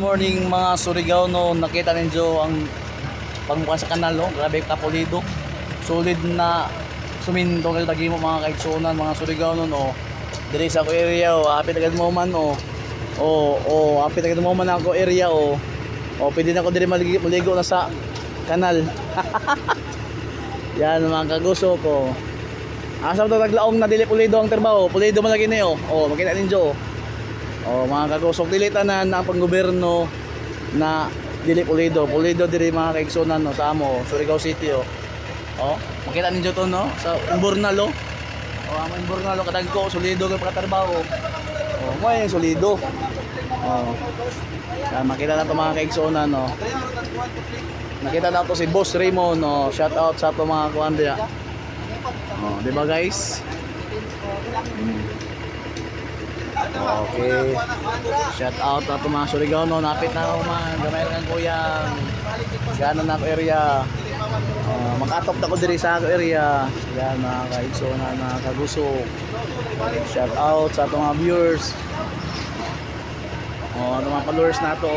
Morning, mga Surigao, no. Nakita ninyo ang pagmukan sa kanal, no? Grabe ka pulido. Solid na suminto kay tagi mo, mga kaigsunan, mga Surigao, no. Diri sa ako area, oh, hapit agad mo man, oh. Oh, hapit agad mo man ako area, oh. Oh, pwede na ako diri maligo, maligo na sa kanal. Yan, mga kaguso ko. Asa to taglaong na dili pulido ang trabaho? Pulido man lagi ni, oh. Oh, makita ninyo, oh. Oh, mga kagusok, dili tanan ang panggobyerno na dili pulido. Pulido diri, mga kaigsunan, no, sa amo, Surigao City, oh. Oh, makita ninyo to, no, sa Imburnal, oh. Oh, amo Imburnal, oh, kadagko solido kay pagkatrabaho. Oh, mo ay solido. Oh. Yan, makita na to, mga kaigsunan, no. Nakita na to si Boss Raymond, no. Shout out sa ato mga kuan diya. Oh, di ba, guys? Okay. Shout out na mga Surigao, no. Napit na ako man. Gamay kang kuyang. Gano na ako area. Makatop na ko diri sa ako area. Yan, mga kaigso na mga kaguso. Shout out sa atong mga viewers. Oh, ano mga followers na to.